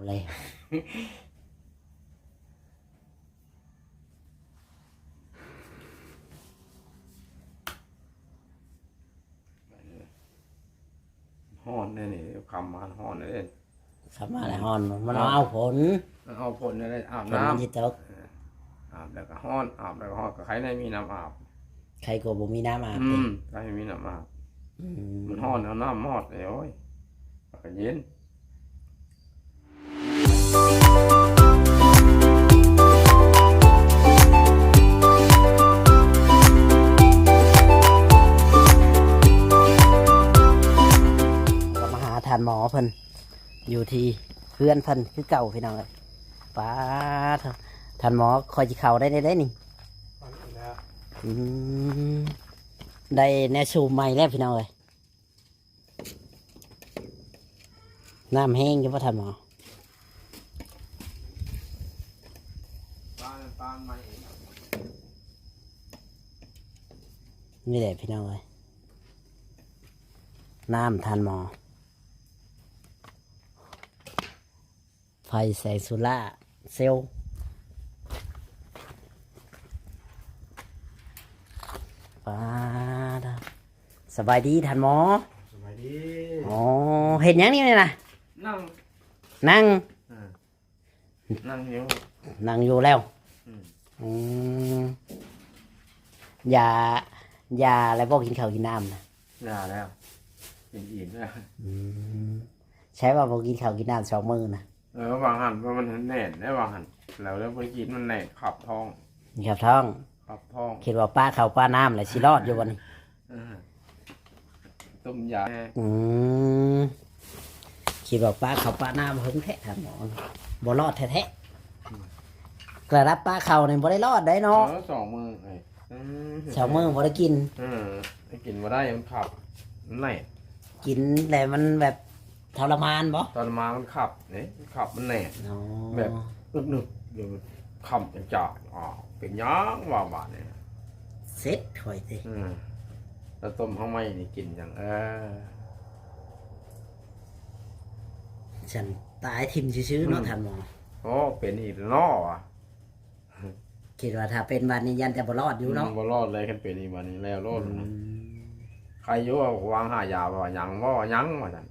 ເລີຍ. ຮ້ອນແນ່ນີ້ ຄ່ຳມາຮ້ອນເດ້. ຄ່ຳມາແລ້ວຮ້ອນ ມັນ ຮ້ອນ ເອົາຝົນ ມັນເອົາຝົນແນ່ ອາບ ຝົນ ນ້ຳ ມັນຊິຕົກ. ເອີ ອາບແລ້ວກໍຮ້ອນ ອາບແລ້ວກໍຮ້ອນ ກໍໄຄແນ່ມີນ້ຳອາບ. ໄຄກວ່າບໍ່ມີນ້ຳອາບ ອື ຕິ ໄຄມີນ້ຳອາບ. ອື ມັນຮ້ອນ ເອົານ້ຳມອດເດ້. ໂອ້ຍ ອາກາດເຢັນ. ກໍມາຫາທ່ານໝໍເພິ່ນ ຢູ່ທີ່ເຮືອນເພິ່ນຄືເກົ່າ ພີ່ນ້ອງເອີຍ. ປາດ ທ່ານໝໍ ຂ້ອຍຊິເຂົ້າໄດ້ ໄດ້ ໄດ້ນີ້. ອືມ ໄດ້ແນວສູບໃໝ່ແລ້ວ ພີ່ນ້ອງເອີຍ. ນ້ຳແຫ້ງຢູ່ບໍ່ທ່ານໝໍ? ປານ ປານໃໝ່ເອງ. ນີ້ແຫຼະພີ່ນ້ອງເອີຍ ນ້ຳທ່ານໝໍ. ໄຟແສງໂຊລາເຊວ. ປາດ ສະບາຍດີທ່ານໝໍ. ສະບາຍດີ. ອໍ ເຮັດຫຍັງນີ້ນະ? ນັ່ງ ນັ່ງ ເອີ ນັ່ງຢູ່ ນັ່ງຢູ່ແລ້ວ. ອືມ ອືມ ຢາ ຢາແລ້ວບໍ່ ກິນເຂົ້າກິນນ້ຳນະ? ຢາແລ້ວ ກິນອີ່ມແລ້ວ. ອືມ ໃຊ່ວ່າບໍ່ກິນເຂົ້າກິນນ້ຳສອງມື້ນະ? ເອີ ວ່າຫັ້ນ ວ່າມັນແໜ້ນໄດ໋ວ່າຫັ້ນ ແລ້ວ ແລ້ວບໍ່ໄດ້ກິນ ມັນແໜ້ນ ຂັບທ້ອງ ຂັບທ້ອງ ຂັບທ້ອງ. ຄິດວ່າປະເຂົ້າປະນ້ຳແລ້ວຊິລອດຢູ່ບໍ່ນີ້? ເອີ ຕົ້ມຢາ. ອືມ ຄິດວ່າປະເຂົ້າປະນ້ຳເຫິງແທ້ທ່ານໝໍ ບໍ່ລອດແທ້ໆ. ອືມ ລະດັບປະເຂົ້ານີ້ບໍ່ໄດ້ລອດໄດ໋ເນາະ. ເອີ ສອງມື້ເອີຍ. ອືມ ສອງມື້ບໍ່ໄດ້ກິນ. ເອີ ໄດ້ກິນບໍ່ໄດ້ ມັນຂັບ ມັນແໜ້ນ. ກິນແລ້ວມັນແບບທໍລະມານບໍ່? ທໍລະມານ ມັນຂັບເດ້ ມັນຂັບ ມັນແໜ້ນ. ອໍ ແບບອຶກນຶກ ດຽວມັນຄ້ຳຈັງຈາກ ອ້າວ ເປັນຫຍັງວ່າບາດນີ້ ເສັດຂ້ອຍຕິ. ອືມ ແລ້ວຕົ້ມຫາກໄມ້ນີ້ກິນຫຍັງ? ເອີ ຊັ້ນຕາຍຖິ້ມຊື່ໆເນາະ ອືມ ທ່ານໝໍ. ໂອ້ ເປັນອີກແລ້ວເນາະ ວ່າ ຄິດວ່າຖ້າເປັນບາດນີ້ຢ້ານຈະບໍ່ລອດຢູ່ເນາະ. ອືມ ບໍ່ລອດເລີຍ ຄັນເປັນອີກບາດນີ້ແລ້ວໂລດ. ອືມ ນະ ໃຄຢູ່ ວາງຫາຢາ ວ່າຫຍັງ ບໍ່ຫຍັງວ່າຊັ້ນ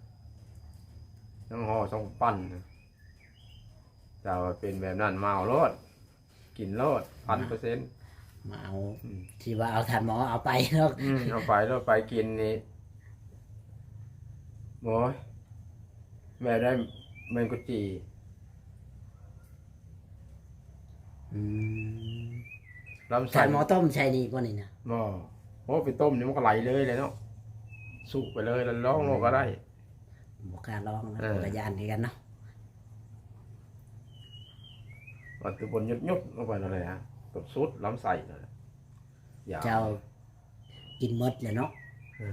ຍັງຫໍ່ສອງປັນ. ຖ້າວ່າເປັນແບບນັ້ນ ມາເອົາໂລດ ກິນໂລດ ພັນເປີເຊັນ. ມາເອົາ ອືມ ທີ່ວ່າເອົາທ່ານໝໍເອົາໄປເນາະ. ອືມ ເອົາໄປໂລດ ໄປກິນນີ້ ໂອ້ຍ ແບບໄດ້ແມງກຸຈີ. ອືມ ລຳໄສ້ ທ່ານໝໍຕົ້ມໃສ່ນີ້ບໍ່ນີ້ນະ? ບໍ່ ໂອ້ ໄປຕົ້ມນີ້ມັນກໍໄຫຼເລີຍແຫຼະເນາະ ສຸໄປເລີຍ ລອງໂລດກໍໄດ້. ບໍ່ກ້າລອງນະ ເອີ ກໍຢ້ານຄືກັນເນາະ. ວ່າແຕ່ບໍ່ຢຸດໆລົງໄປນັ້ນແຫຼະ ກໍສຸດລຳໄສ້ນັ້ນແຫຼະ. ຢາ ເຈົ້າກິນໝົດແລ້ວເນາະ. ເອີ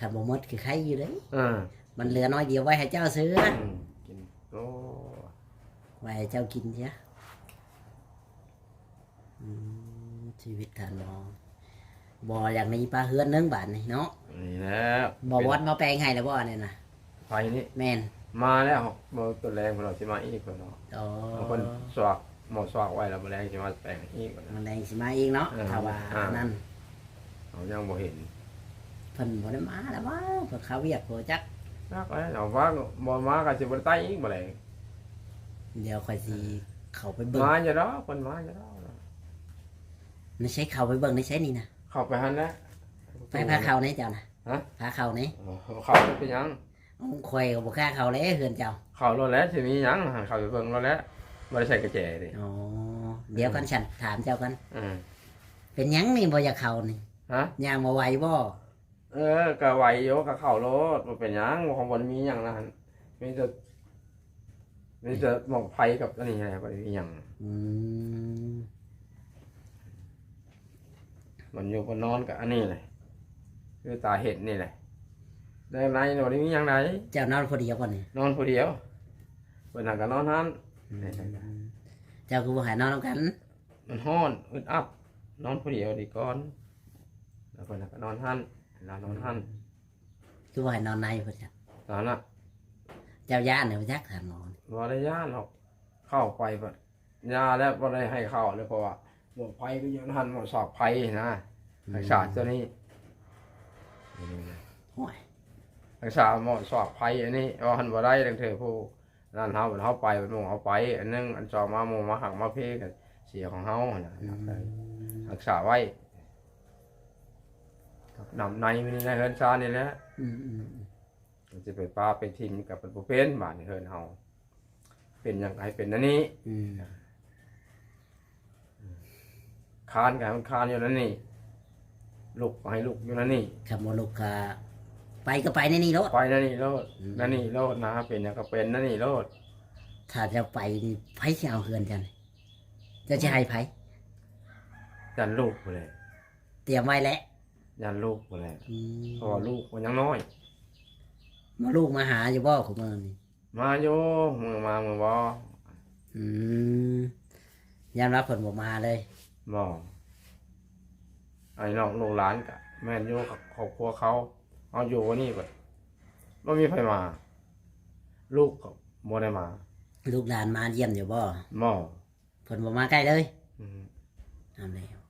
ຄັນບໍ່ໝົດຄືໄຄຢູ່ເດ້. ເອີ ມັນເຫຼືອໜ້ອຍດຽວໄວ້ໃຫ້ເຈົ້າເຊື່ອ. ອືມ ກິນ ໂອ້ ໄວ້ໃຫ້ເຈົ້າກິນເທື່ອ. ອືມ ຊີວິດທ່ານໝໍ ບໍ່ຢາກໜີປາເຮືອນເນີງບາດນີ້ເນາະ. ນີ້ແຫຼະ ບໍ່ວອດມາແປງໃຫ້ແລ້ວບໍ່ອັນນີ້ນະ? ໄປນີ້ ແມ່ນ ມາແລ້ວ ມື້ຕອນແລງເພິ່ນວ່າຊິມາອີກເພິ່ນວ່າ. ອໍ ເພິ່ນສວາກ ໝໍສວາກໄວ້ແລ້ວ ມື້ແລງຊິມາແປງອີກ. ມື້ແລງຊິມາອີກເນາະ. ເອີ ຖ້າວ່າ ອ່າ ອັນນັ້ນ ເຮົາຍັງບໍ່ເຫັນ ເພິ່ນບໍ່ໄດ້ມາແລ້ວວ່າ ເພິ່ນເຂົ້າວຽກບໍ່ຈັກ. ຈັກແລ້ວ ເອົາວ່າບໍ່ມາກໍຊິບໍ່ໄດ້ໄຕ້ອີກມື້ແລງ. ດຽວຂ້ອຍຊິ ເອີ ເຂົ້າໄປເບິ່ງ. ມາຢູ່ດອກ ເພິ່ນມາຢູ່ດອກ. ໃນໃສ ເຂົ້າໄປເບິ່ງໃນໃສນີ້ນະ? ເຂົ້າໄປຫັ້ນແຫຼະ. ໄປພາເຂົ້າແດ່ເຈົ້ານະ. ຮະ? ພາເຂົ້າແດ່. ອໍ ເຂົ້າເປັນຫຍັງ? ຂ້ອຍກໍບໍ່ກ້າເຂົ້າແຫຼະເຮືອນເຈົ້າ. ເຂົ້າໂລດແຫຼະ ຊິມີຫຍັງ ເຂົ້າໄປເບິ່ງໂລດແຫຼະ ບໍ່ໄດ້ໃສ່ກະແຈເດ້. ອໍ ດຽວກ່ອນ ອືມ ຊັ້ນຖາມເຈົ້າກ່ອນ. ເອີ ເປັນຫຍັງນີ້ບໍ່ຢາກເຂົ້ານີ້? ຮະ? ຍ່າງບໍ່ໄຫວບໍ່? ເອີ ກໍໄຫວຢູ່ ກໍເຂົ້າໂລດ ບໍ່ເປັນຫຍັງ ບໍ່ ບໍ່ໄດ້ມີຫຍັງນະ ມີແຕ່ ມີແຕ່ໝໍໄຟກັບອັນນີ້ແຫຼະ ບໍ່ໄດ້ມີຫຍັງ. ອືມ ບ່ອນຢູ່ບ່ອນນອນກໍອັນນີ້ແຫຼະ ຄືຕາເຫັນນີ້ແຫຼະ ແຕ່ໃນບໍ່ໄດ້ມີຫຍັງໃດ. ເຈົ້ານອນຜູ້ດຽວບໍ່ນີ້? ນອນຜູ້ດຽວ ເພິ່ນຫາກໍນອນຫັ້ນ. ອືມ ເຈົ້າຄືບໍ່ໃຫ້ນອນນຳກັນ? ມັນຮ້ອນ ອຶດອັດ ນອນຜູ້ດຽວດີກ່ອນ. ແລ້ວເພິ່ນກໍນອນຫັ້ນ ລາວນອນຫັ້ນ. ຄືວ່າໃຫ້ນອນໃນພຸ້ນຈ້ະ? ນອນນະ. ເຈົ້າຢ້ານບໍ່ຈັກ ທ່ານໝໍ? ບໍ່ໄດ້ຢ້ານດອກ ເຂົ້າໄປບັດ ຢ່າແລ້ວ ບໍ່ໄດ້ໃຫ້ເຂົ້າເລີຍ ເພາະວ່າໝໍໄຟກໍຢູ່ຫັ້ນ ໝໍສອກໄຟນະ ອືມ ຮັກສາຕົວນີ້ ໂອ້ຍ ຮັກສາໝໍສອກໄຟອັນນີ້ ເວົ້າຫັ້ນບໍ່ໄດ້ ລາງເທື່ອຜູ້ນັ້ນເຮົາ ເຮົາໄປ ໝູ່ເຮົາໄປອັນໜຶ່ງ ອັນສອງມາໝູ່ມາຫັກມາເພກໍເສຍຂອງເຮົາຫັ້ນນະ ອືມ ຮັກສາໄວ້ ກັບນ້ຳໃນນີ້ແຫຼະ ເຮືອນຊານນີ້ແຫຼະ ອືມໆ ມັນຊິໄປປະໄປຖິ້ມກໍບໍ່ເປັນ ບາດນີ້ເຮືອນເຮົາ ເປັນຫຍັງກໍໃຫ້ເປັນແນວນີ້ ອືມ ຄານກໍໃຫ້ມັນຄານຢູ່ແນວນີ້ ລຸກກໍໃຫ້ລຸກຢູ່ແນວນີ້ ຄັນບໍ່ລຸກກໍໄປກໍໄປໃນນີ້ໂລດ ໄປແນວນີ້ໂລດ ອືມ ແນວນີ້ໂລດນະ ເປັນຫຍັງກໍເປັນແນວນີ້ໂລດ ຖ້າເຈົ້າໄປນີ້ ໃຜຊິເອົາເຮືອນເຈົ້ານີ້ ເຈົ້າຊິໃຫ້ໃຜ? ຢ້ານລູກພຸ້ນແຫຼະ ຕຽມໄວ້ແຫຼະ ຢ້ານລູກພຸ້ນແຫຼະ ອືມ ເພາະວ່າລູກມັນຍັງນ້ອຍ ມາ ລູກມາຫາຢູ່ບໍ່ຄຸມື້ນີ້? ມາຢູ່ ມື້ມາມື້ບໍ່ ອືມ ຢ້ານວ່າເພິ່ນບໍ່ມາເລີຍ ບໍ່ ອ້າຍນ້ອງລູກຫຼານກະແມ່ນຢູ່ ຄອບຄົວເຂົາ ເຮົາຢູ່ນີ້ບັດ ບໍ່ມີໃຜມາ ລູກກໍບໍ່ໄດ້ມາ ລູກຫຼານມາຢ້ຽມຢູ່ບໍ່? ບໍ່ ເພິ່ນບໍ່ມາໃກ້ເລີຍ ອືມ ເອົາແລ້ວ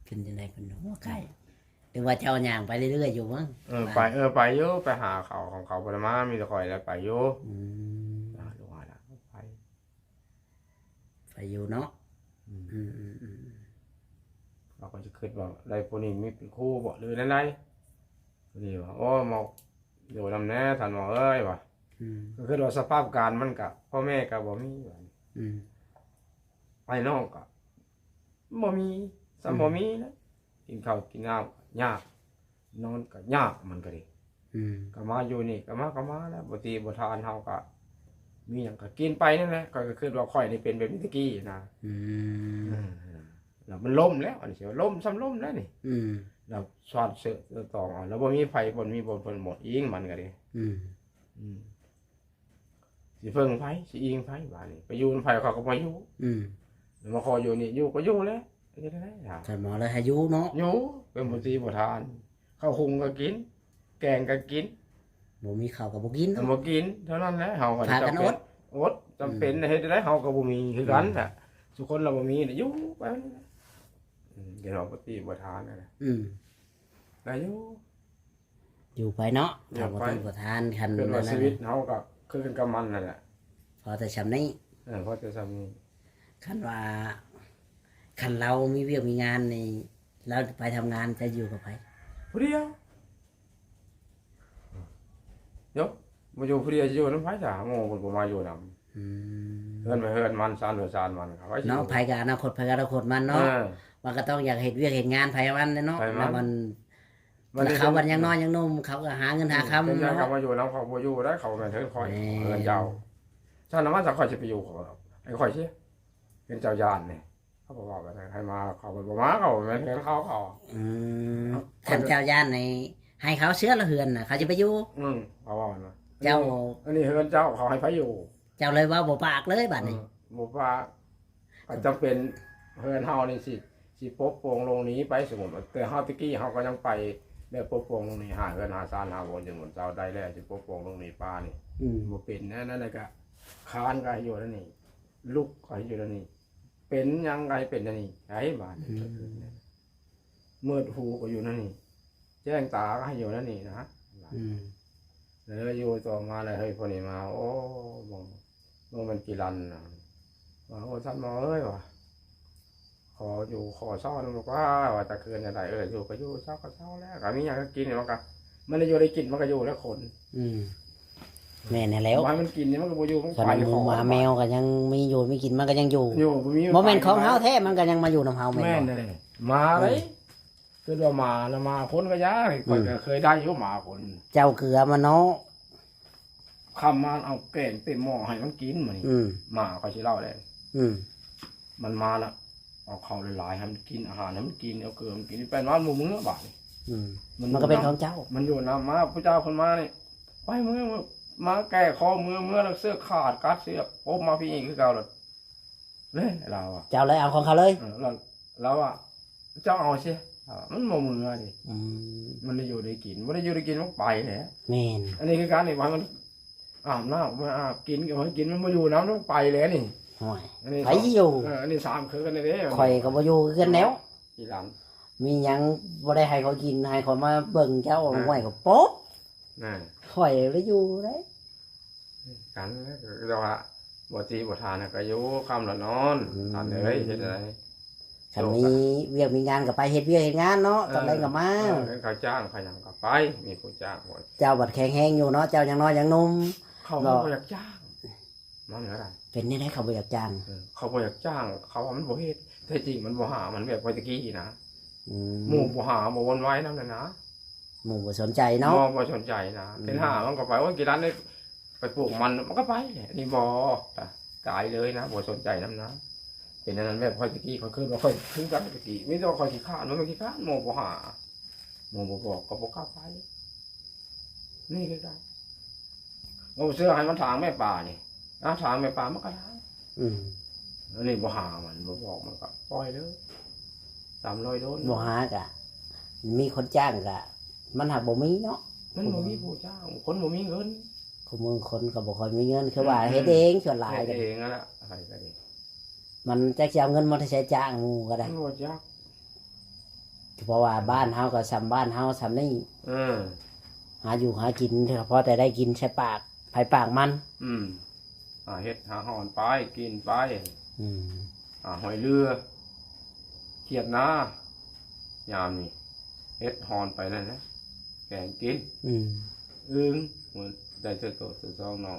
ເປັນຈັ່ງໃດເພິ່ນບໍ່ໃກ້ ຫຼືວ່າເຈົ້າຍ່າງໄປເລື້ອຍໆຢູ່ບໍ່? ເອີ ໄປ ເອີ ໄປຢູ່ ໄປຫາເຂົາ ຂອງເຂົາບໍ່ໄດ້ມາ ມີແຕ່ຂ້ອຍແຫຼະໄປຢູ່ ອືມ ຫາລູກຫາຫຼານໄປ ໄປຢູ່ເນາະ ອືມ ອືມໆໆ ເຮົາກໍຈະຄິດວ່າ ໄດ້ຜູ້ນີ້ມີເປັນຄູ່ບໍ່ ຫຼືແນວໃດ? ນີ້ວ່າ ໂອ້ ໝໍຢູ່ນຳແດ່ທ່ານໝໍເອີຍວ່າ ອືມ ກໍຄືວ່າສະພາບການມັນກະ ພໍ່ແມ່ກະບໍ່ມີ ອືມ ອ້າຍນ້ອງກະບໍ່ມີ ສ່ຳ ອືມ ບໍ່ມີແຫຼະ ກິນເຂົ້າກິນນ້ຳຍາກ ນອນກະຍາກ ມັນກະດີ ອືມ ກະມາຢູ່ນີ້ ກະມາ ກະມາແຫຼະ ບໍ່ຕີບໍ່ທານ ເຮົາກະມີຫຍັງກະກິນໄປນັ້ນແຫຼະ ຂ້ອຍກໍຄິດວ່າຂ້ອຍນີ້ເປັນແບບນີ້ແຕ່ກີ້ນະ ອືມ ເອີ ແລ້ວມັນລົ້ມແລ້ວ ອັນນີ້ຊິວ່າລົ້ມ ສ່ຳລົ້ມແລ້ວນີ້ ອືມ ແລ້ວຊອດເສີດຕອງເອົາ ແລ້ວບໍ່ມີໃຜ ບໍ່ມີບ່ອນເພິ່ນໝົດອີງ ມັນກໍດີ ອືມ ອືມ ຊິເພິ່ງໃຜ ຊິອີງໃຜ ບາດນີ້ ໄປຢູ່ນຳໃຜເຂົາກໍບໍ່ຢູ່ ອືມ ແລ້ວມາຂໍຢູ່ນີ້ ຢູ່ກໍຢູ່ແຫຼະ ເຮັດຈັ່ງໃດລະ ທ່ານໝໍເລີຍໃຫ້ຢູ່ເນາະ ຢູ່ ເປັນບໍ່ຕີບໍ່ທານ ເຂົ້າຫຸງກໍກິນ ແກງກໍກິນ ບໍ່ມີເຂົ້າກໍບໍ່ກິນເນາະ ບໍ່ກິນ ເທົ່ານັ້ນແຫຼະ ເຮົາກໍພາກັນອົດ ອົດ ຈຳເປັນ ອືມ ເຮັດຈັ່ງໃດ ເຮົາກໍບໍ່ມີຄືກັນ ອືມ ນະ ທຸກຄົນລະບໍ່ມີ ຢູ່ໄປ ອືມ ເຮັດເຮົາບໍ່ຕີບໍ່ທານນະ ອືມ ໄດ້ຢູ່ ຢູ່ໄປເນາະ ຢູ່ໄປ ຖ້າບໍ່ຕິບໍ່ທານ ຄັນ ຄືວ່າຊີວິດເຮົາກໍຄືກັນກັບມັນນັ້ນແຫຼະ ພໍແຕ່ຊ່ຳນີ້ ເອີ ພໍແຕ່ຊ່ຳນີ້ ຄັນວ່າ ຄັນລາວມີວຽກມີງານນີ້ ລາວໄປທຳງານ ຈະຢູ່ກັບໃຜ? ຜູ້ດຽວ ໂຍ ບໍ່ຢູ່ຜູ້ດຽວ ຊິຢູ່ນຳໃຜຊະ? ໝູ່ເພິ່ນບໍ່ມາຢູ່ນຳ ອືມ ເຮືອນໃຜເຮືອນມັນ ຊານໃຜຊານມັນ ເຂົາໄວ້ຊິ ເນາະ ຢູ່ ໃຜກໍອະນາຄົດໃຜກໍອະນາຄົດມັນເນາະ ເອີ ມັນກໍຕ້ອງຢາກເຮັດວຽກເຮັດງານໃຜມັນແຫຼະເນາະ ໃຜມັນ ແລ້ວມັນ ມັນ ແລ້ວເຂົາບັດຍັງນ້ອຍຍັງໜຸ່ມ ເຂົາກໍຫາເງິນຫາຄຳ ເປັນຫຍັງ ເນາະ ກໍມາຢູ່ນຳເຂົາ ບໍ່ຢູ່ໄດ້ ເຂົາແມ່ນເຮືອນຂ້ອຍ ແມ່ນ ເຮືອນເຈົ້າ ຊັ້ນນະ ມາ ຂ້ອຍຊິໄປຢູ່ ເຂົາ ໃຫ້ຂ້ອຍຊິ ເປັນເຈົ້າຢ້ານນີ້ ເຂົາກໍເວົ້າແບບນັ້ນ ໃຫ້ມາ ເຂົາກໍບໍ່ມາ ເຂົາແມ່ນເຮືອນເຂົາ ເຂົາ ອືມ ເຂົາ ຄັນເຈົ້າຢ້ານນີ້ ໃຫ້ເຂົາເຊື່ອລະເຮືອນນະ ເຂົາຈະໄປຢູ່ ອືມ ເຂົາເວົ້ານະ ເຈົ້າ ອັນນີ້ເຮືອນເຈົ້າ ເຂົາໃຫ້ໃຜຢູ່? ເຈົ້າເລີຍເວົ້າບໍ່ປາກເລີຍບາດນີ້ ເອີ ບໍ່ປາກ ກໍຈຳເປັນເຮືອນເຮົານີ້ຊິ ຊິປົກໂປ່ງລົງໜີໄປ ສົມມຸດວ່າ ແຕ່ເຮົາແຕ່ກີ້ເຮົາກໍຍັງໄປ ແບບປົກໂປ່ງລົງໜີ ຫາເຮືອນຫາຊານ ຫາບ່ອນຢູ່ບ່ອນເຊົາໄດ້ແລ້ວ ຊິປົກໂປ່ງລົງໜີປ່ານີ້ ອືມ ບໍ່ເປັນແນວນັ້ນ ແລ້ວກໍຄານກໍໃຫ້ຢູ່ແນວນີ້ ລຸກກໍໃຫ້ຢູ່ແນວນີ້ ເປັນຫຍັງກໍໃຫ້ເປັນແນວນີ້ ໃຫ້ບາດນີ້ ອືມ ມືດຫູກໍຢູ່ແນວນີ້ ແຈ້ງຕາກໍໃຫ້ຢູ່ແນວນີ້ນະ ອືມ ແລ້ວຢູ່ຕໍ່ມາແລ້ວ ເຮີ້ຍ ຜູ້ນີ້ມາ ໂອ້ ບໍ່ ບໍ່ແມ່ນກິລັນນະ ວ່າ ໂອ້ ທ່ານໝໍເອີຍ ວ່າ ຂໍຢູ່ຂໍເຊົານຳກວ່າ ວ່າຈະຄືນຈັ່ງໃດ ເອີ ຢູ່ກໍຢູ່ ເຊົາກໍເຊົາແລ້ວ ກໍມີຫຍັງກໍກິນ ມັນກໍ ມັນໄດ້ຢູ່ໄດ້ກິນ ມັນກໍຢູ່ແລ້ວຄົນ ອືມ ແມ່ນຫັ້ນແຫຼ້ວ ບໍ່ໃຫ້ມັນກິນນີ້ ມັນກໍບໍ່ຢູ່ ມັນກໍໄປ ຄັນໝູໝາແມວກໍຍັງມີຢູ່ມີກິນ ມັນກໍຍັງຢູ່ ຢູ່ ບໍ່ມີ ບໍ່ແມ່ນຂອງເຮົາແທ້ ມັນກໍຍັງມາຢູ່ນຳເຮົາ ແມ່ນບໍ່? ແມ່ນແຫຼະ ໝາເລີຍ ອືມ ຄືວ່າໝານະ ໝາຄົນກໍຢ່າ ອືມ ຂ້ອຍກໍເຄີຍໄດ້ຢູ່ໝາຄົນ ເຈົ້າເກືອມັນເນາະ ຄ່ຳມາເອົາແກງເຕັມໝໍ້ໃຫ້ມັນກິນມື້ນີ້ ອືມ ໝາຂ້ອຍຊິເລົ່າແລ້ວ ອືມ ມັນມາລະ ເອົາເຂົ້າຫຼາຍໆໃຫ້ມັນກິນ ອາຫານໃຫ້ມັນກິນ ເອົາເກືອໃຫ້ມັນກິນ ໄປນອນບໍ່ເມືອບາດນີ້ ອືມ ມັນ ມັນກໍເປັນຂອງເຈົ້າ ມັນຢູ່ນຳ ມາຜູ້ເຈົ້າເພິ່ນມານີ້ ໄປເມືອ ມາແກ້ຄໍເມືອ ເມືອແລ້ວເຊືອກຂາດ ກັດເຊືອກ ປົບມາພີ້ອີກຄືເກົ່າ ເລີຍລາວວ່າ ເຈົ້າເລີຍເອົາຂອງເຂົາເລີຍ ເອີ ລາວ ລາວວ່າ ເຈົ້າເອົາເສຍ ລາວວ່າ ມັນບໍ່ເມືອເດ້ ອືມ ມັນໄດ້ຢູ່ໄດ້ກິນ ບໍ່ໄດ້ຢູ່ໄດ້ກິນມັນໄປແຫຼະ ແມ່ນ ອັນນີ້ຄືກັນນີ້ ວ່າໃຫ້ມັນ ອາບນ້ຳ ມາອາບ ກິນ ເອົາໃຫ້ກິນ ມັນບໍ່ຢູ່ນຳ ມັນໄປແລ້ວນີ້. ຫ້ວຍ ອັນນີ້ ໃຜຊິຢູ່? ເອີ ອັນນີ້ສາມຄືກັນເດ້. ຂ້ອຍກໍບໍ່ຢູ່ຄືກັນແລ້ວ. ອີ່ຫຼັງ ມີຫຍັງບໍ່ໄດ້ໃຫ້ຂ້ອຍກິນ ໃຫ້ຂ້ອຍມາເບິ່ງເຈົ້າ. ອ່າ ຫ້ວຍກໍປົບ ນັ້ນ ຂ້ອຍລະຢູ່ໄດ້. ກັນແລ້ວ ແຕ່ວ່າບໍ່ຕີບໍ່ທານກໍຢູ່ ຄ່ຳລະນອນ. ອືມ ທ່ານເອີຍ ເຮັດຈັ່ງໃດ? ຄັນມີວຽກມີງານກໍໄປເຮັດວຽກເຮັດງານເນາະ. ເອີ ຕອນແລງກໍມາ. ເອີ ເຂົາຈ້າງ ເຂົາຫຍັງກໍໄປ ມີຜູ້ຈ້າງ. ເຈົ້າບັດແຂງແຮງຢູ່ເນາະ ເຈົ້າຍັງນ້ອຍຍັງໜຸ່ມ. ເຂົາບໍ່ຢາກຈ້າງ ມັນກໍໄດ້. ເປັນແນວໃດເຂົາບໍ່ຢາກຈ້າງ? ເອີ ເຂົາບໍ່ຢາກຈ້າງ ເຂົາວ່າມັນບໍ່ເຮັດ. ແທ້ຈິງມັນບໍ່ຫາ ມັນແບບຂ້ອຍຕະກີ້ນະ. ອືມ ໝູ່ບໍ່ຫາ ບໍ່ວົນວາຍນຳນັ້ນນະ. ໝູ່ບໍ່ສົນໃຈເນາະ. ໝູ່ບໍ່ສົນໃຈນະ. ອືມ ເປັນຫາມັນກໍໄປ. ໂອ້ຍ ກີ່ລັນນີ້ ໄປປູກມັນ ມັນກໍໄປແຫຼະ. ນີ້ບໍ່ ຕາຍເລີຍນະ ບໍ່ສົນໃຈນຳນະ. ເປັນອັນນັ້ນແບບຂ້ອຍຕະກີ້ ຂ້ອຍຄິດວ່າຂ້ອຍຄືກັນຕະກີ້ ມີແຕ່ວ່າຂ້ອຍຂີ້ຄ້ານ ມັນຂີ້ຄ້ານ ໝູ່ບໍ່ຫາ ໝູ່ບໍ່ບອກ ກໍບໍ່ກ້າໄປ. ນີ້ຄືກັນ ບໍ່ເຊື່ອໃຫ້ມັນຖາງແມ່ປານີ້. ເອົາ ຖາງແມ່ປາ ມັນກໍຖາງ. ອືມ ອັນນີ້ບໍ່ຫາມັນ ບໍ່ບອກມັນ ກໍປ່ອຍເລີຍ ຕາມລອຍໂດນ. ບໍ່ຫາກະມີຄົນຈ້າງກະ ມັນຫາກບໍ່ມີເນາະ. ມັນບໍ່ມີຜູ້ຈ້າງ ຄົນບໍ່ມີເງິນ. ຄູ່ມື້ຄົນກໍບໍ່ຄ່ອຍມີເງິນ ຄືວ່າ ອືມ ເຮັດເອງສ່ວນຫຼາຍ. ເຮັດເອງຫັ້ນລະ ໃຜກໍດີ. ມັນຈັກຊິເອົາເງິນມາແຕ່ໃສຈ້າງໝູ່ກໍໄດ້. ບໍ່ຈັກ ເພາະວ່າບ້ານເຮົາກໍສ່ຳບ້ານເຮົາສ່ຳນີ້. ເອີ ຫາຢູ່ຫາກິນກໍພໍແຕ່ໄດ້ກິນໃສ່ປາກໃຜປາກມັນ. ອືມ ຫາເຫັດຫາຫອນໄປ ກິນໄປ. ອືມ ຫາຫອຍເຫຼືອ ຄຽດນາ ຍາມນີ້ ເຫັດຫອນໄປນັ້ນແຫຼະ ແກງກິນ. ອືມ ອຶ່ງ ມື້ໄດ້ເທື່ອໂຕເທື່ອສອງ ນ້ອງ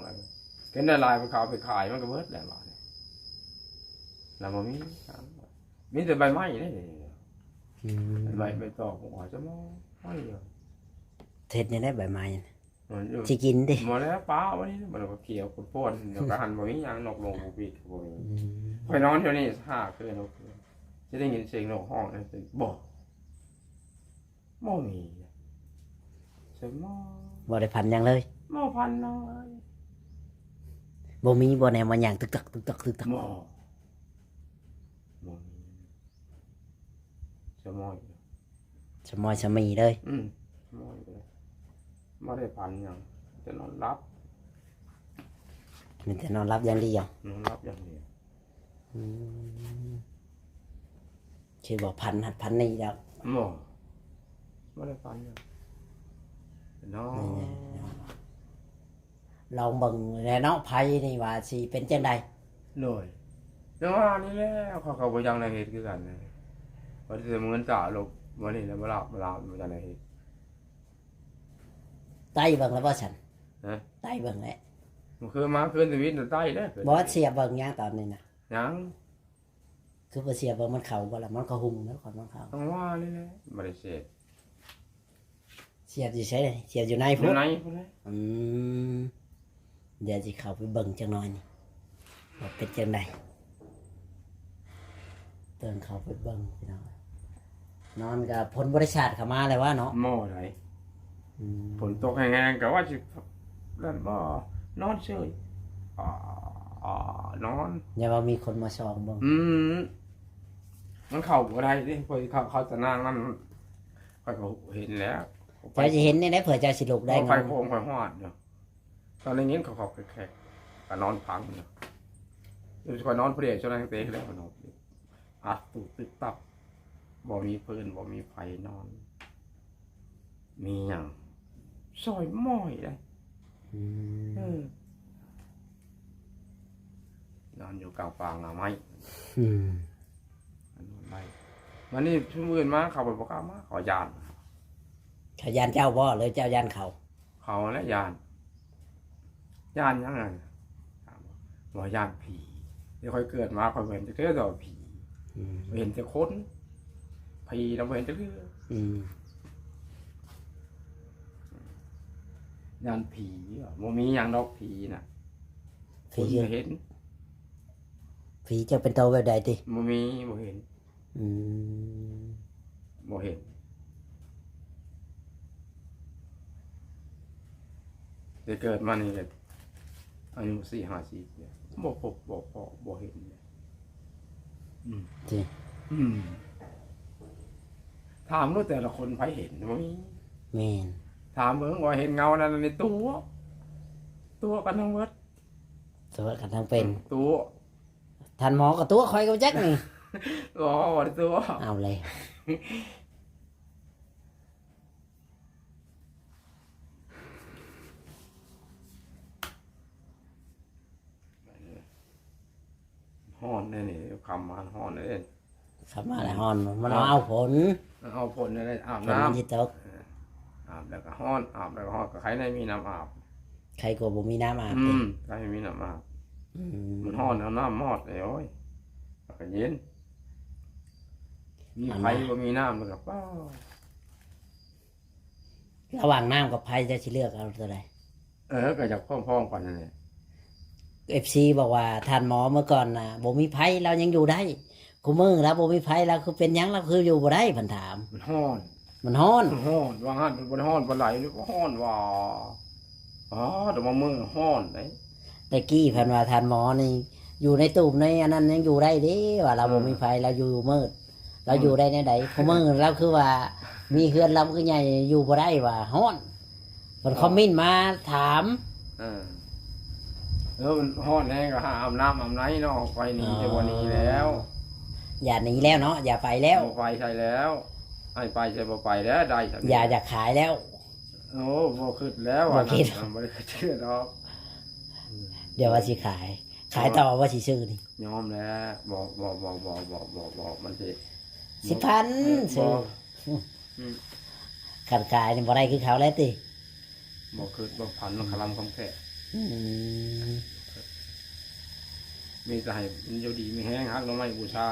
ກິນໄດ້ຫຼາຍ ມັນເອົາໄປຂາຍ ມັນກໍເບິດແລ້ວບາດນີ້. ລະບໍ່ມີ ມີແຕ່ໃບໄມ້ເດ້. ອືມ ໃບ ໃບຕອກ ຫົວຈະມອງ ເຮັດແນວໃດໃບໄມ້? ມັນຢູ່ ຊິກິນຕິ? ບໍ່ແລ້ວ ປາໄວ້ນີ້ ມັນກໍຂຽວໂພດໆ ແລ້ວກໍຫັ້ນບໍ່ມີຫຍັງ ນົກລົງບໍ່ປີກກໍບໍ່ມີ. ອືມ ຂ້ອຍນອນແຖວນີ້ຫ້າຄືນ ຫົກຄືນ ຈະໄດ້ຍິນສຽງນົກຮ້ອງ ບໍ່ ບໍ່ມີ ສະໝໍ ບໍ່ໄດ້ຝັນຫຍັງເລີຍ? ບໍ່ຝັນຫຍັງເລີຍ. ບໍ່ມີບໍ່ແນວມາຫຍັງຕຶກຕັກ ຕຶກຕັກ ຕຶກຕັກ? ບໍ່ ບໍ່ມີ ສະໝໍ ສະໝໍສະໝີເລີຍ. ອືມ ສະໝໍເລີຍ ບໍ່ໄດ້ຝັນຫຍັງ ແຕ່ນອນຫຼັບ. ມີແຕ່ນອນຫຼັບຢ່າງດຽວ? ນອນຫຼັບຢ່າງດຽວ. ອືມ ຄືວ່າຝັນຫັ້ນຝັນນີ້ແລ້ວ? ບໍ່ ບໍ່ໄດ້ຝັນຫຍັງ ນອນ. ລອງເບິ່ງແຫຼະເນາະ ໄພນີ້ວ່າຊິເປັນຈັ່ງໃດ. ໂດຍ ຈັ່ງວ່ານີ້ແຫຼະ ຂ້ອຍກໍບໍ່ຢາກໄດ້ເຮັດຄືກັນ ວ່າຊິເໝືອນຕາລົບ ມື້ນີ້ແຫຼະ ບໍ່ຫຼາບ ບໍ່ຫຼາບ ບໍ່ຢາກໄດ້ເຮັດ. ໄຕ້ເບິ່ງແລ້ວບໍ່ຊັ້ນ? ຮະ? ໄຕ້ເບິ່ງແຫຼະ. ມື້ຄືນມາຄືນຊີວິດນະໄຕ້ເດ້. ບໍ່ ສຽບເບິ່ງຍັງຕອນນີ້ນະ? ຍັງ. ຄືບໍ່ສຽບເບິ່ງມັນເຂົ້າບໍ່ລະ? ມັນກໍຫຸ່ງແລ້ວ ຄັນມັນເຂົ້າ. ຈັ່ງວ່ານີ້ແຫຼະ ບໍ່ໄດ້ສຽບ. ສຽບຢູ່ໃສ? ສຽບຢູ່ໃນພຸ້ນ? ຢູ່ໃນພຸ້ນແຫຼະ. ອືມ ດຽວຊິເຂົ້າໄປເບິ່ງຈັກໜ່ອຍນີ້ ວ່າເປັນຈັ່ງໃດ. ເດີນເຂົ້າໄປເບິ່ງພີ່ນ້ອງ. ນອນກໍຝົນບໍ່ໄດ້ສາດເຂົ້າມາແລ້ວວະເນາະ? ບໍ່ໄດ. ອືມ ຝົນຕົກແຮງໆ ກໍວ່າຊິນັ້ນບໍ່ ນອນເຊີຍ ອາ ອາ ນອນ. ຢ່າວ່າມີຄົນມາສ່ອງເບິ່ງ. ອືມ ມັນເຂົ້າບໍ່ໄດ້ເດ້ ຂ້ອຍເຂົ້າ ເຂົ້າຕາໜ່າງນັ້ນ ຂ້ອຍກໍເຫັນແລ້ວ. ເຈົ້າຊິເຫັນແນວໃດ ເພື່ອເຈົ້າຊິລຸກໄດ້? ຂ້ອຍໂຄມຂ້ອຍຮອດຢູ່ ຕອນໄດ້ຍິນເຂົາເຂົ້າແຂກໆ ກໍນອນຟັງຢູ່. ຂ້ອຍນອນຜູ້ດຽວ ຊ່ວງນັ້ນເຕະແລ້ວ ຂ້ອຍນອນ ອັດຕູດຕຶບຕັບ ບໍ່ມີເພື່ອນ ບໍ່ມີໃຜນອນ. ມີຫຍັງ? ຊອຍໝ້ອຍເດ້. ອືມ ເອີ ນອນຢູ່ກາງປ່າງາໄມ້. ອືມ ນອນໄດ້. ບາດນີ້ຊຸມອື່ນມາ ເຂົາບໍ່ກ້າມາ ເຂົາຢ້ານ. ເຂົາຢ້ານເຈົ້າບໍ່ ຫຼືເຈົ້າຢ້ານເຂົາ? ເຂົາແຫຼະຢ້ານ. ຢ້ານຫຍັງຫັ້ນ? ວ່າຢ້ານຜີ. ແຕ່ຂ້ອຍເກີດມາ ຂ້ອຍບໍ່ເຫັນຈັກເທື່ອດອກຜີ. ອືມ ເຫັນແຕ່ຄົນ. ຜີນະບໍ່ເຫັນຈັກເທື່ອ. ອືມ ຢ້ານຜີ. ບໍ່ມີຫຍັງດອກຜີນະ. ຜີ ຄົນກໍເຫັນ. ຜີເຈົ້າເປັນໂຕແບບໃດຕິ? ບໍ່ມີ ບໍ່ເຫັນ. ອືມ ບໍ່ເຫັນ. ແຕ່ເກີດມານີ້ກໍອາຍຸສີ່ຫ້າສິບແລ້ວ ບໍ່ພົບ ບໍ່ພໍ້ ບໍ່ເຫັນເລີຍ. ອືມ ຕິ ອືມ ຖາມໂລດແຕ່ລະຄົນໃຜເຫັນ ບໍ່ມີ. ແມ່ນ. ຖາມເບິ່ງວ່າເຫັນເງົານັ້ນໃນຕົວ ຕົວະກັນທັງເບິດ ຕົວະກັນທັງເປັນ ຕົວະ ທ່ານໝໍກໍຕົວະ ຂ້ອຍກໍບໍ່ຈັກນີ້ ບໍ່ ບໍ່ໄດ້ຕົວະ ເອົາແລ້ວ ຮ້ອນແດ່ນີ້ ຄ່ຳມາຮ້ອນເດ້ ຄ່ຳມາແລ້ວຮ້ອນ ມັນເອົາ ເອົາຜົນ ມັນເອົາຜົນແລ້ວ ອາບນ້ຳ ຝົນມັນຊິຕົກ ເອີ ອາບແລ້ວກໍຮ້ອນ ອາບແລ້ວກໍຮ້ອນ ກໍໄຄແດ່ມີນ້ຳອາບ ໄຄກວ່າບໍ່ມີນ້ຳອາບ ອືມ ໄຄມີນ້ຳອາບ ອືມ ມັນຮ້ອນ ເອົານ້ຳມອດ ໂອ້ຍ ແລ້ວກໍເຢັນ ມີ ອັນ ໄຟ ນະ ບໍ່ມີນ້ຳ ແລ້ວກໍ ປ້າ ລະຫວ່າງນ້ຳກັບໄຟ ເຈົ້າຊິເລືອກເອົາຕົວໃດ? ເອີ ກໍຢາກພ້ອມໆກັນນັ້ນແຫຼະ ເອັຟຊີບອກວ່າ ທ່ານໝໍເມື່ອກ່ອນນະ ບໍ່ມີໄຟ ລາວຍັງຢູ່ໄດ້ ຄູ່ມື້ລາວບໍ່ມີໄຟ ລາວຄືເປັນຫຍັງ ລາວຄືຢູ່ບໍ່ໄດ້ ເພິ່ນຖາມ ມັນຮ້ອນ ມັນຮ້ອນ ມັນຮ້ອນ ວ່າຫັ້ນ ມັນບໍ່ໄດ້ຮ້ອນປານໃດ ມັນກໍຮ້ອນວ່າ ອໍ ແຕ່ວ່າມື້ຮ້ອນເດ້ ແຕ່ກີ້ເພິ່ນວ່າທ່ານໝໍນີ້ຢູ່ໃນຕູບໃນອັນນັ້ນຍັງຢູ່ໄດ້ເດ້ ວ່າລາວ ເອີ ບໍ່ມີໄຟ ລາວຢູ່ມືດ ລາວຢູ່ໄດ້ແນວໃດ ອືມ ຄູ່ມື້ລາວຄືວ່າມີເຮືອນລຳຄືໃຫຍ່ ຢູ່ບໍ່ໄດ້ວ່າຮ້ອນ ເພິ່ນ ເອີ ຄອມເມັນມາຖາມ ເອີ ເອີ ມັນຮ້ອນແຮງກໍຫາອາບນ້ຳອາບໃນເນາະ ໄປໜີ ອໍ ແຕ່ບໍ່ໜີແລ້ວ ຢ່າໜີແລ້ວເນາະ ຢ່າໄປແລ້ວ ບໍ່ໄປໃສແລ້ວ ໃຫ້ໄປໃສບໍ່ໄປແລ້ວ ໄດ້ສ່ຳນີ້ ຢ່າຢາກຂາຍແລ້ວ ໂອ້ ບໍ່ຄິດແລ້ວ ບໍ່ຄິດ ອັນນັ້ນ ບໍ່ໄດ້ຄິດເທື່ອດອກ ດຽວວ່າຊິຂາຍ ຂາຍຕໍ່ວ່າຊິຊື້ນີ້ ຍອມແລ້ວ ບໍ່ ບໍ່ ມັນຊິ ສິບພັນ ບໍ່ ຊື້ ອືມ ຄັນຂາຍນີ້ບໍ່ໄດ້ຄືເຂົາແລ້ວຕິ ບໍ່ຄິດ ບໍ່ຝັນ ອືມ ຄະລຳຄຳແຂງ ອືມ ມີແຕ່ໃຫ້ມັນຢູ່ດີມີແຮງ ຮັກໜໍ່ໄມ້ບູຊາ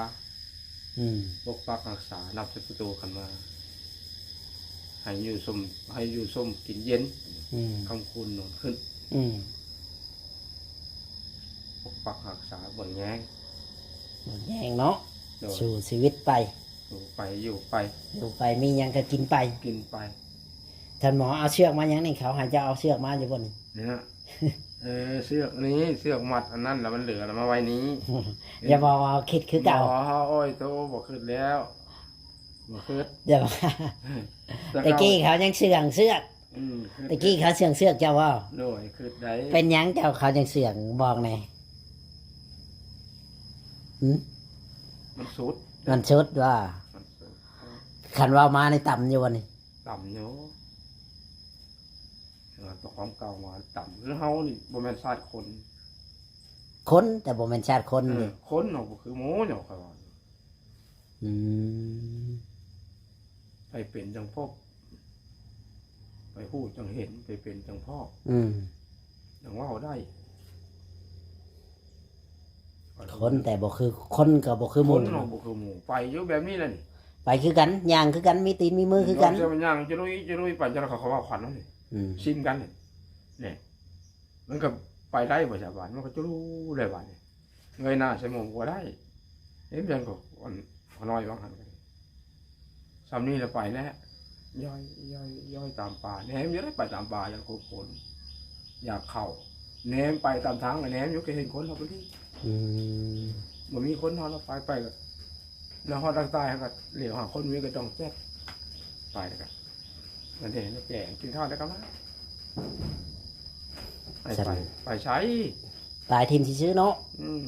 ອືມ ປົກປັກຮັກສາ ນັບໃສ່ປະຕູຄັນມາ ໃຫ້ຢູ່ຊົມ ໃຫ້ຢູ່ຊົມກິນເຢັນ ອືມ ຄ່ຳຄູນນອນຂຶ້ນ ອືມ ປົກປັກຮັກສາເບິ່ງແຍງ ເບິ່ງແຍງເນາະ ໂດຍ ສູ້ຊີວິດໄປ ຢູ່ໄປ ຢູ່ໄປ ຢູ່ໄປ ມີຫຍັງກໍກິນໄປ ກິນໄປ ທ່ານໝໍເອົາເຊືອກມາຫຍັງນີ້ ເຂົາໃຫ້ເຈົ້າເອົາເຊືອກມາຢູ່ບໍ່ນີ້ ນີ້ນະ ເອີ ເຊືອກນີ້ ເຊືອກມັດອັນນັ້ນ ແລ້ວມັນເຫຼືອ ແລ້ວມາໄວ້ນີ້ ຢ່າບອກວ່າຄິດຄືເກົ່າ ບໍ່ ໂອ້ຍ ໂຕ ບໍ່ຄິດແລ້ວ ບໍ່ຄິດ ຢ່າວ່າ ແຕ່ ແຕ່ເກົ່າ ແຕ່ກີ້ເຂົາຍັງເຊື່ອງເຊືອກ ອືມ ແຕ່ກີ້ເຂົາເຊື່ອງເຊືອກເຈົ້າບໍ່ ໂດຍ ຄິດໄດ້ ເປັນຫຍັງເຈົ້າ ເຂົາຍັງເຊື່ອງ ບອກແດ່ ຫື ມັນສຸດ ມັນສຸດວ່າ ມັນສຸດ ຄັນເວົ້າມານີ້ຕ່ຳຢູ່ບໍ່ນີ້ ຕ່ຳຢູ່ ເອີ ເຈົ້າຂອງເກົ່າມາຕ່ຳ ຄືເຮົານີ້ບໍ່ແມ່ນຊາດຄົນ ຄົນແຕ່ບໍ່ແມ່ນຊາດຄົນ ເອີ ນີ້ ຄົນເຮົາບໍ່ຄືໝູເນາະ ຂ້ອຍວ່າ ອືມ ໃຜເປັນຈັ່ງພົບ ໃຜຮູ້ຈັ່ງເຫັນ ໃຜເປັນຈັ່ງພໍ້ ອືມ ຈັ່ງເວົ້າໄດ້ ຄົນແຕ່ບໍ່ຄື ຄົນກໍບໍ່ຄືໝູ່ ຄົນເຮົາບໍ່ຄືໝູ່ ໄປຢູ່ແບບນີ້ແຫຼະນີ້ ໄປຄືກັນ ຍ່າງຄືກັນ ມີຕີນມີມືຄືກັນ ເຮົາຈະມາຍ່າງຈະລຸຍຈະລຸຍໄປ ຈັ່ງເຂົາເວົ້າຂວັນເຮົານີ້ ອືມ ຊິມກັນນີ້ ນີ້ ມັນກໍໄປໄດ້ບໍ່ຊາວບ້ານ ມັນກໍຈະລຸຍໄດ້ບາດນີ້ ເງີຍໜ້າໃສ່ໝູ່ບໍ່ໄດ້ ເຫັນຫຍັງກໍ ອັນ ຂະນ້ອຍວ່າຫັ້ນ ສ່ຳນີ້ລະໄປແລ້ວ ຍ່ອຍ ຍ່ອຍ ຍ່ອຍຕາມປ່າ ແນມຢູ່ໄດ້ໄປຕາມປ່າ ຢ້ານຄົນ ຢາກເຂົ້າ ແນມໄປຕາມທາງ ແນມຢູ່ກໍເຫັນຄົນເຮົາພໍດີ ອືມ ບໍ່ມີຄົນເຮົາລະໄປ ໄປກໍ ແລ້ວຮອດທາງໃຕ້ເຮົາກໍຫຼຽວຫາຄົນ ມີກະດອງແຈກ ໄປແລ້ວກໍ ນັ້ນເດ້ ແຈກ ກິນເຂົ້າແລ້ວກໍມາ ໄປ ໄປ ໄປໃສ? ຕາຍຖິ້ມຊື່ໆເນາະ ອືມ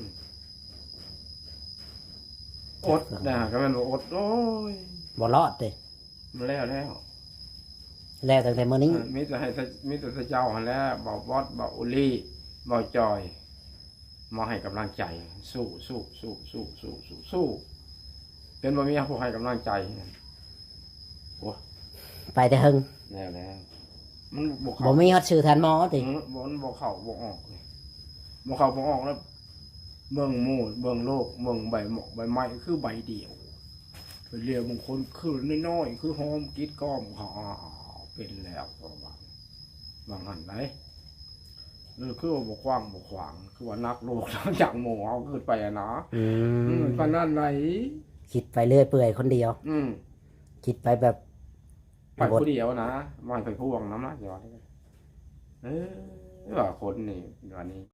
ອົດນະ ກໍແມ່ນວ່າອົດ ໂອ້ຍ ບໍ່ລອດເດ້ ມັນແລ້ວແລ້ວ ແລ້ວຕັ້ງແຕ່ມື້ນີ້ ເອີ ມີແຕ່ໃຫ້ ມີແຕ່ເຈົ້າຫັ້ນແຫຼະ ບ່າວບອດ ບ່າວໂອລີ ບ່າວຈອຍ ມາໃຫ້ກຳລັງໃຈ ສູ້ໆໆໆ ເປັນບໍ່ມີຜູ້ໃຫ້ກຳລັງໃຈ ໂອ້ ໄປແຕ່ເຫິງ ແລ້ວແລ້ວ ມັນບໍ່ເຂົ້າ ບໍ່ມີຮອດຊື່ທ່ານໝໍຕິ ເອີ ບໍ່ ມັນບໍ່ເຂົ້າບໍ່ອອກເລີຍ ບໍ່ເຂົ້າບໍ່ອອກແລ້ວ ເບິ່ງໝູດ ເບິ່ງໂລກ ເບິ່ງໃບໝອກໃບໄມ້ຄືໃບດຽວ ໄປຫຼຽວເບິ່ງຄົນຄືນ້ອຍໆ ຄືຫອມກີດກ້ອມ ເປັນແລ້ວ ເຂົາວ່າ ວ່າຫັ້ນໃດ ເອີ ຄືວ່າບໍ່ກວ້າງບໍ່ຂວາງ ຄືວ່າໜັກໂລກ ຈາກໝູ່ເຮົາຄິດໄປຫັ້ນນະ ອືມ ອືມ ປານນັ້ນໃດ ຄິດໄປເລື້ອຍເປື່ອຍຄົນດຽວ ອືມ ຄິດໄປແບບ ໄປຜູ້ດຽວນະ ບໍ່ໃຫ້ໃຜພວງນຳນະ ເອີ ວ່າຄົນນີ້ ວ່ານີ້